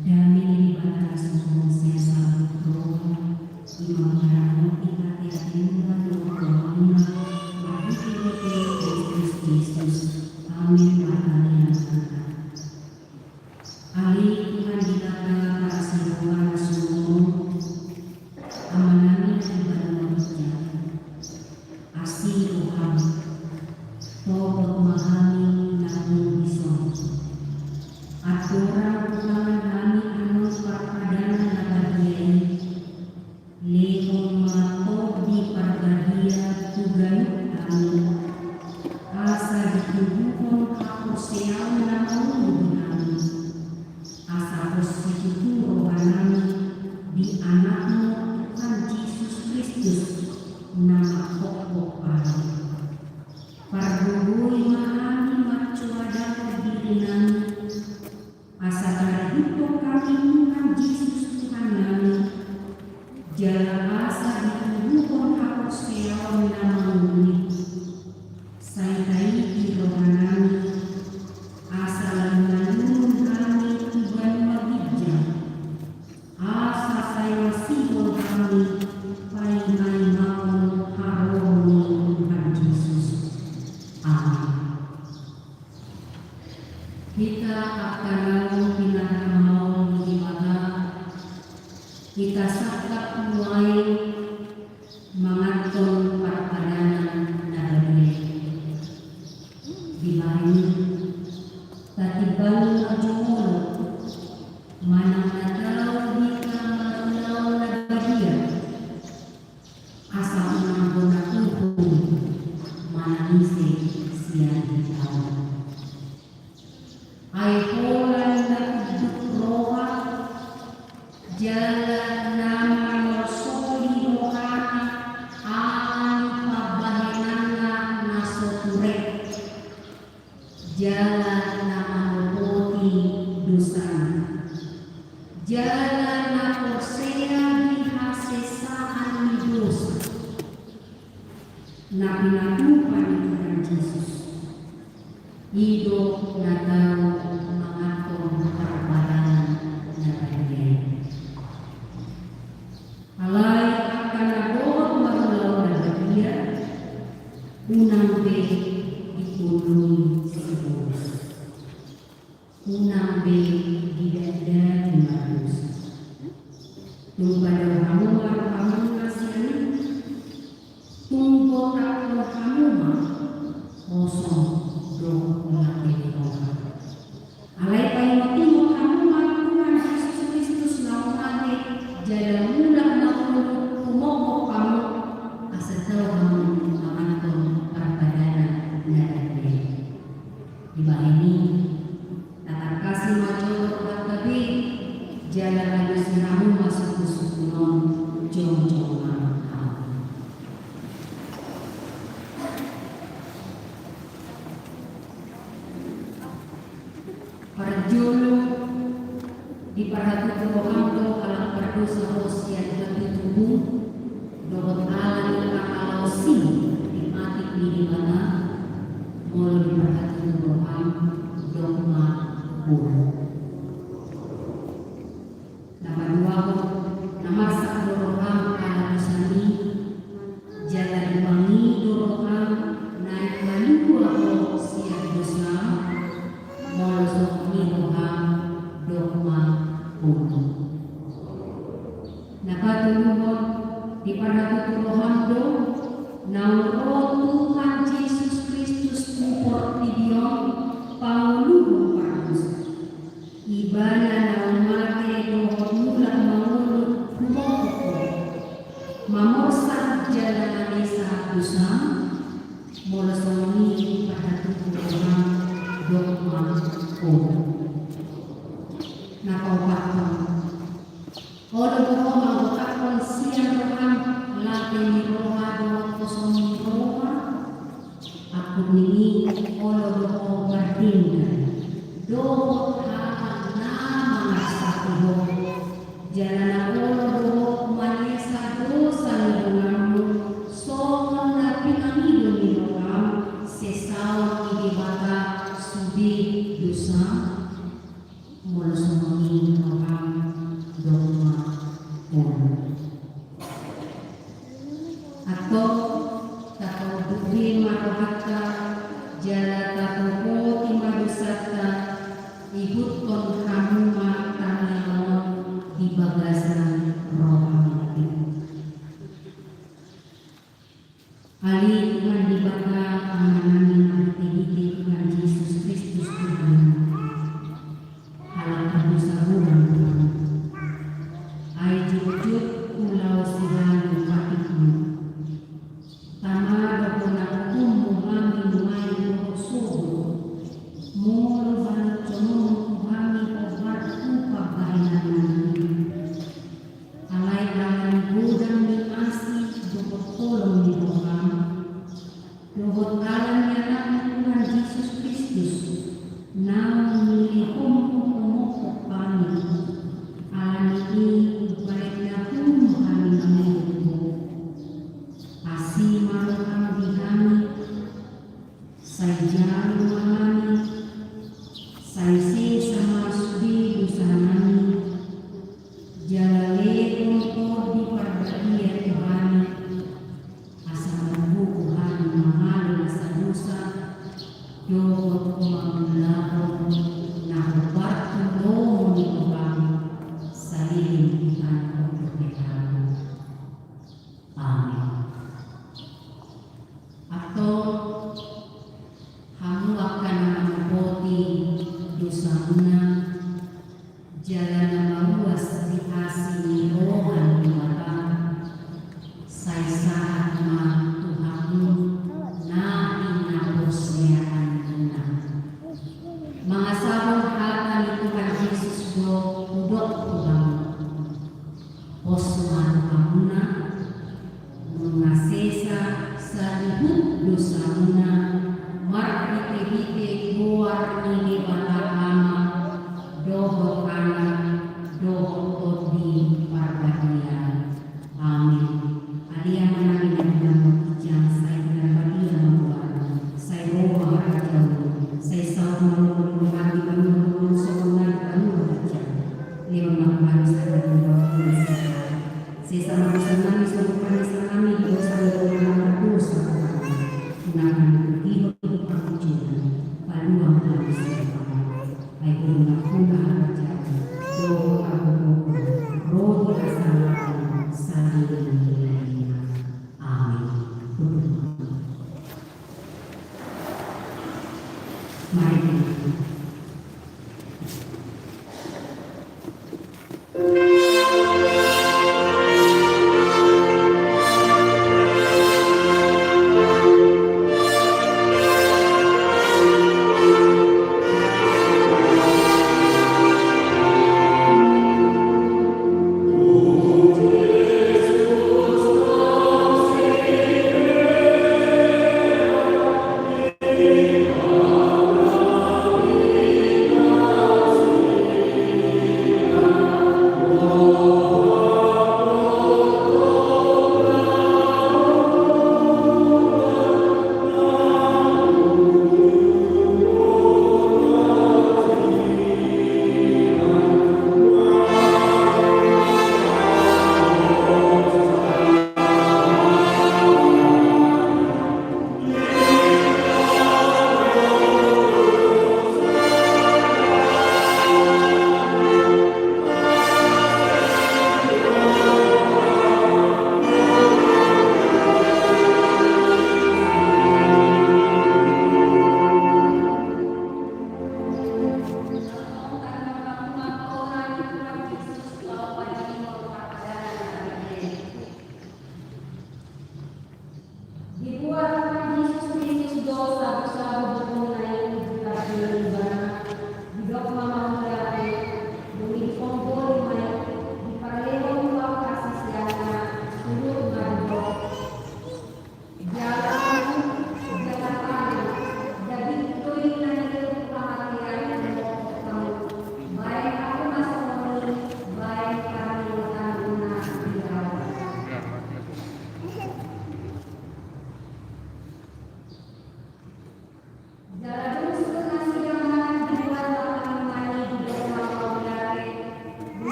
Dame ni Debata na so hurang sian saluhut roha, i ma mangarangoti hatihatina dohot rohamuna, marhitehite Kristus Jesus. Amen. Martangiang ma hita. Ale Tuhan Debata parasi roha na sumurung, Amanami na di banua ginjang, asi roham, topot ma hami na pungu dison. Andorang hupangan hami annon parpadanan na badia i, lehon ma Tondi Parbadia tu ganup hami, asa ditubuhon haporseaon na mangolu di hami. Asa pos situtu rohanami di Anakmu Tuhan Jesus Kristus na mangkophop hami. Pargogoi ma hami mancoadakkon dirinami, asa tarihuthon hami Tuhan Jesus Tuhannami, jala asa ditubuhon haporseaon na mangolu i. Sai taiti rohanami, asa lam manurun hami tu banua ginjang, asa sai masihol hami paima-imahon haroro ni Tuhan Jesus. Amen. Hita angka naung pinarhamaol ni Debata, hita sangkap nuaeng manganhon parpadanan na badia i. Dibahen i, tatimbangi ma jumolo manang na tau hita mangalehon na badia, asa unang hona uhum manang ise sian hita on. Ai holan na unduk roha, jala na manolsoli rohana ala ni pambahenanna na so turek, jala na manopoti dosana, jala na porsea di hasesaan ni dosa, na pinatupa ni Tuhan Jesus. I do na tau manganhon parpadanan na badia i. Tung padaohon hamu ma rohamuna sian i, tung botakhon hamu ma hosom dohot late ni roha. Alai paingotingot hamu ma Tuhan Jesus Kristus na mate jala mulak mangolu humophop hamu, asa tau hamu manganhon parpadanan na denggan. Dibahen i, tatangkasi ma jolo rohanta be, jala alusi hamu ma sungkunsungkun on, jongjong ma hamu. Parjolo, diparhatutu roham do halak pardosa ho sian hatutubu, dohot ala ni pangalaosim di patik ni Debata, molo diparhatutu roham, dok ma: Amen. Na paduahon, na marsak do roham ala dosam i, jala dipangido roham naeng malua ho sian dosam, molo songon i roham, dok ma: Amen. Na patoluhon, diparhatutu roham do naung ro Tuhan Jesus Kristus tu portibi on pangoluhon pardosa. Ibana naung mate dohot mulak mangolu humophop ho, mamorsan jala manesa dosam, molo songon i diparhatutu roham, dok ma: Amen. Na paopathon, olo do ho manggotaphon sian roham late ni roha dohot hosom ni roha? Angkup ni i, olo do ho mardenggan dohot halak na mangarsaki ho, jala na olo do ho manesa dosa ni donganmu, songon na pinangido ni roham sesaon ni Debata sude dosam? Molo songon i roham, dok ma: Amen. Antong, tatonduk be ma rohanta, jala tatopoti ma dosanta, ihuthon hamu ma tangiang on di bagasan roha nami. Ale Tuhan Debata, Amanami, marhitehite Tuhan Jesus Kristus Tuhannami, halak pardosa godang do hami. Ai jotjot hulaosi hami patikmu. Tama do hona uhummu hami nuaeng dohot sogot, molo baloshononmu tu hami hombar tu pambahenannami. Alai ala ni godang ni asi dohot holong ni roham, dohot ala ni Anakmu Tuhan Jesus Kristus, naung nilehonmu humophop hami, ala ni i umbahen na hun hami mangihut Ho. Asi ma roham di hami, sai jalo ma hami, sai sesa ma sude dosanami, jala lehon Tondi Parbadia tu hami, asa margogo hami mangalo nasa dosa, dohot mangulahon na hombar tu lomo ni roham, saleleng Tuhan, dohot hami. Amen. Antong, hamu angka na manopoti dosamuna, jala na mauas di asi ni roha ni Debata, sai sahat ma tu hamu na hinaporseaanmuna. Mangasahon hata ni Tuhan Jesus do hudok tu hamu. Pos ma rohamuna, nunga sesa saihut dosamuna, marhitehite goar ni Debata Ama, dohot Anak, dohot Tondi Parbadia. Amen. Ale Amanami na di banua ginjang, sai pinarbadia ma goarmu, sai ro ma harajaonmu, sai saut ma lomo ni roham di banua tonga on songon na di banua ginjang. Lehon ma tu hami sadari on haramuan sahari. Sesa ma dosanami songon panesanami di dosa ni angka na mardosa tu hami. Unang hami togihon tu pangunjunan.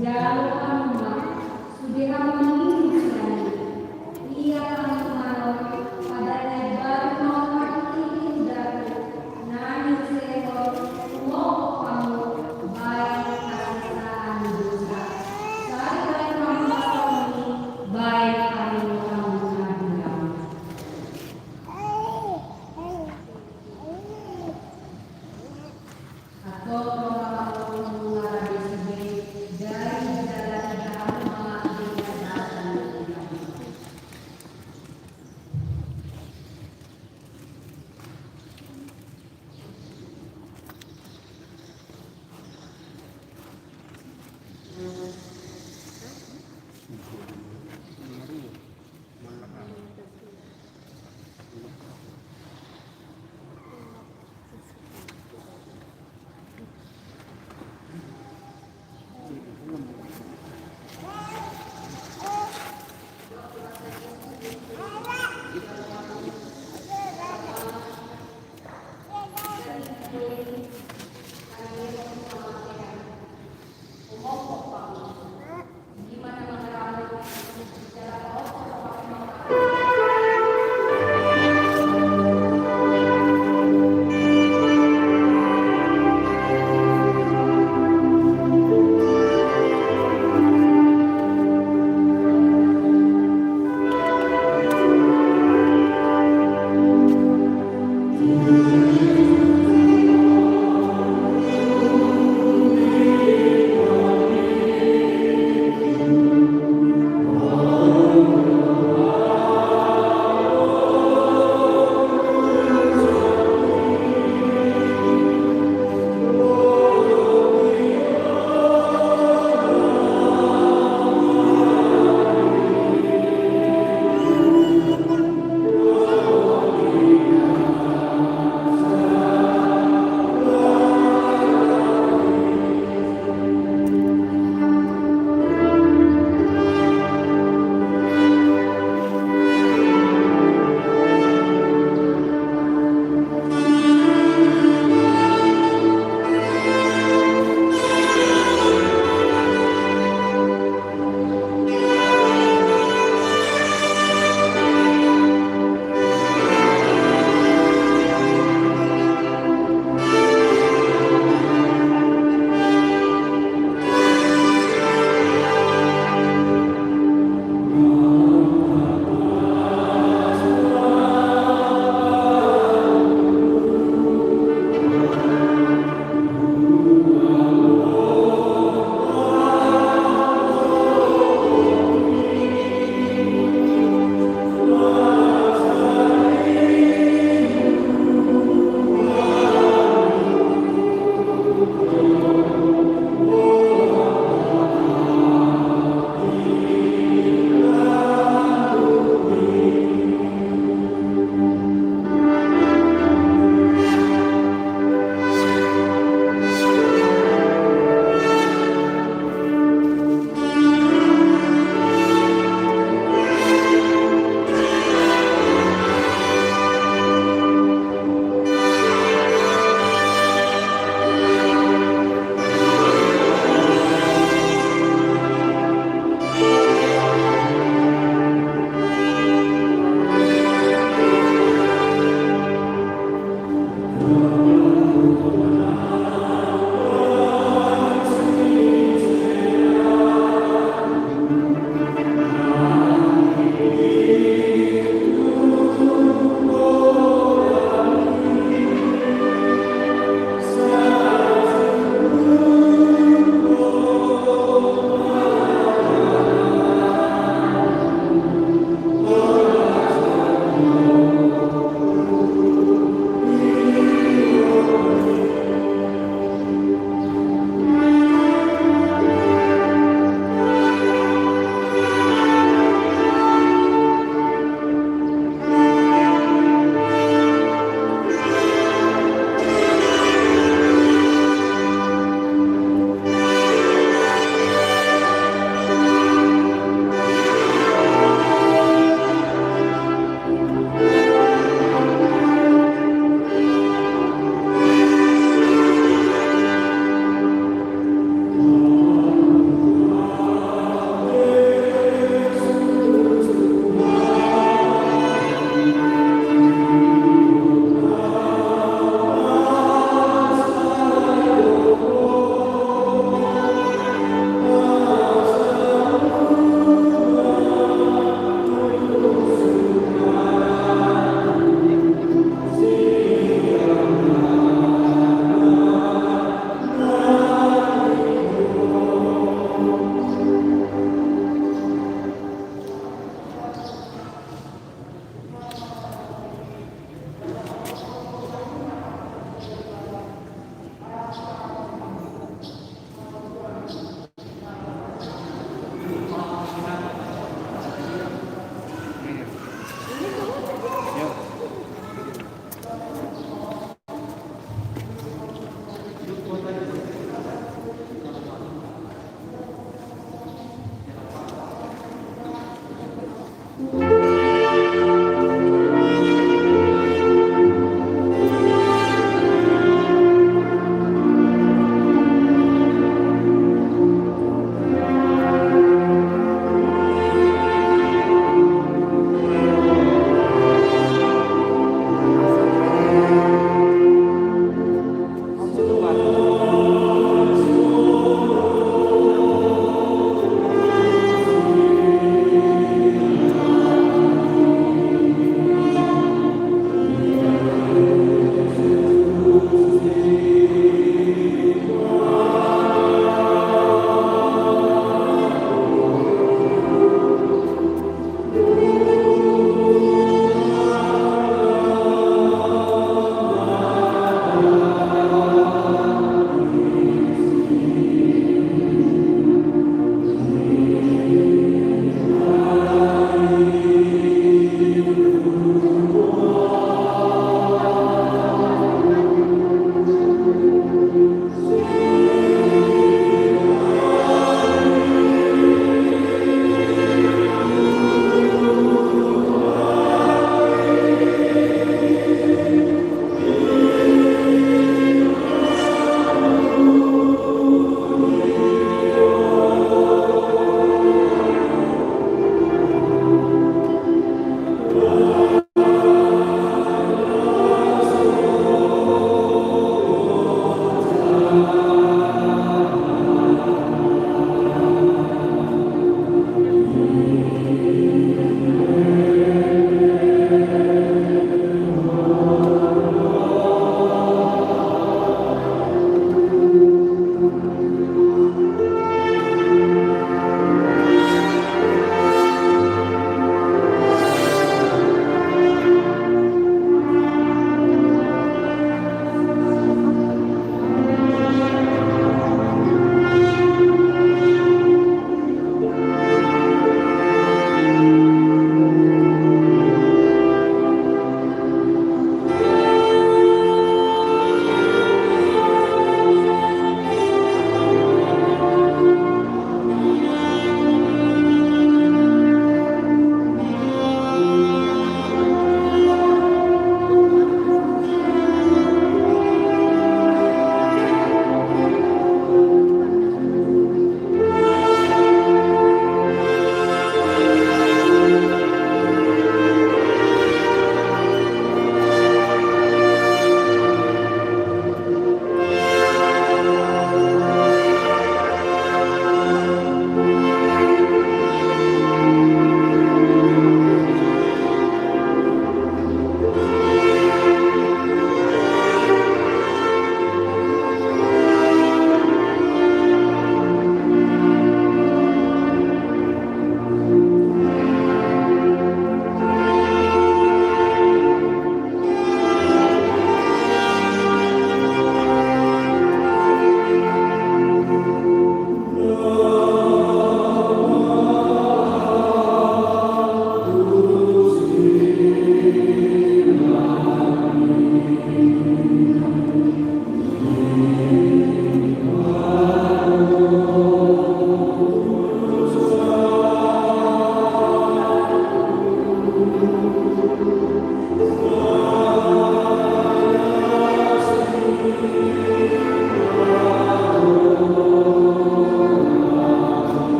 Jalo hamu ma, sude hamu manginum sian i. Ia hamu manon, pada na imbaru ma on marhite ni udangku, na niusehon, huophop hamu baen hasesaan ni dosa. Sai baen hamu hasahon i, baen hamu hamu na hurang. Antong ro ma hamu nunga rade sude, jala dijalahi hamu ma di na dasa ni.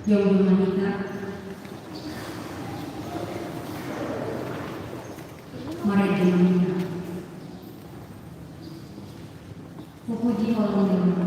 Jauh di hita marende ma hita. Hupuji Ho, Amang Debata.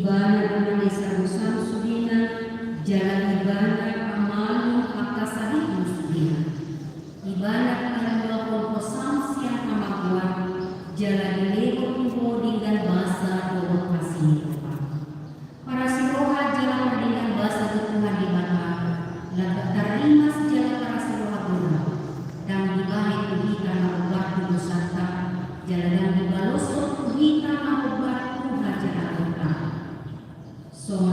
Ibana na manesa dosam sudena, jala Ibana pamalum angka sahitmu sudena. Ibana na paluahon hosam sian hamagoan, jala dilehon tu ho denggan basa dohot hasirupahon. Parasiroha jala pardenggan basa do Tuhan Debata, lambok tarrimas jala parasiroha godang, ndang dibahen tu hita na hombar tu dosanta, jala ndang dibaloshon tu hita na hombar tu hajahataonta. Songon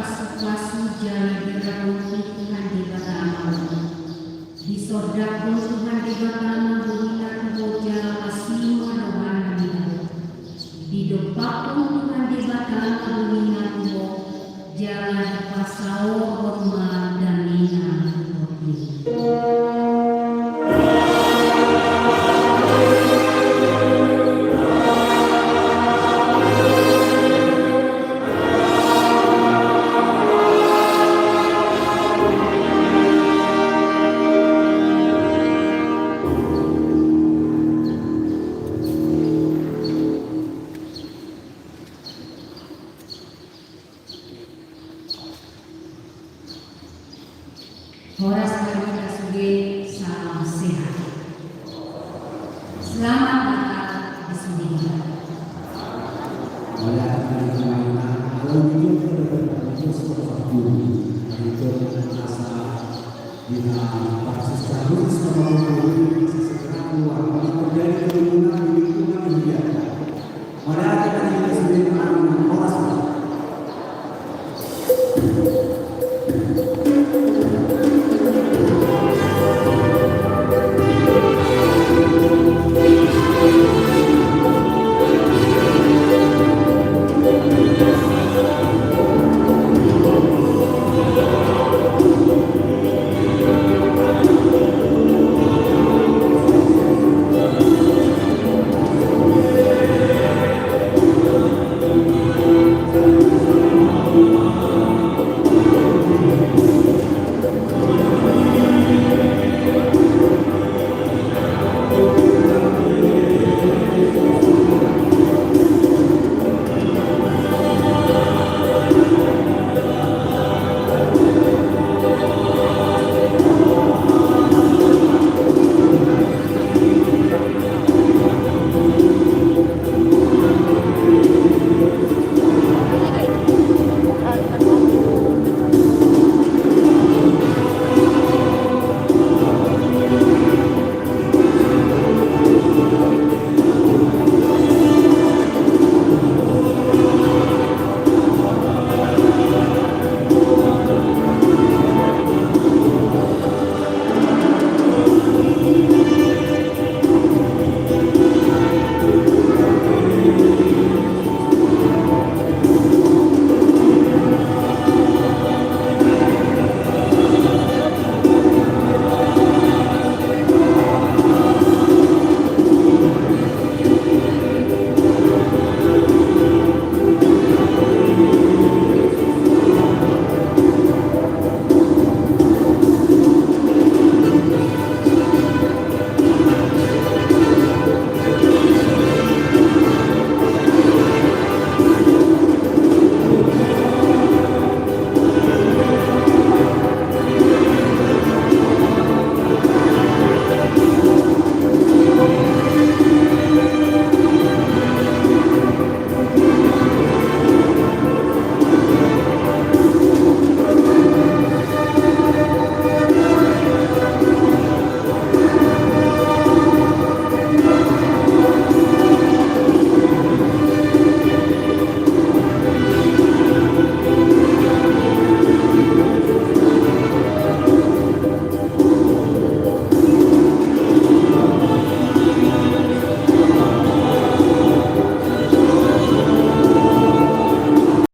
Pasu-pasu jala dirangoti Tuhan Debata ma ho. Disondangkon Tuhan Debata ma bohina tu ho jala pasu ma rohana di ho. Didompakkon Tuhan Debata ma bohina tu ho jala dipasaorhon ma damena tu ho. Horas ma di hita sude, salam sehat. Selamat Natal di sude.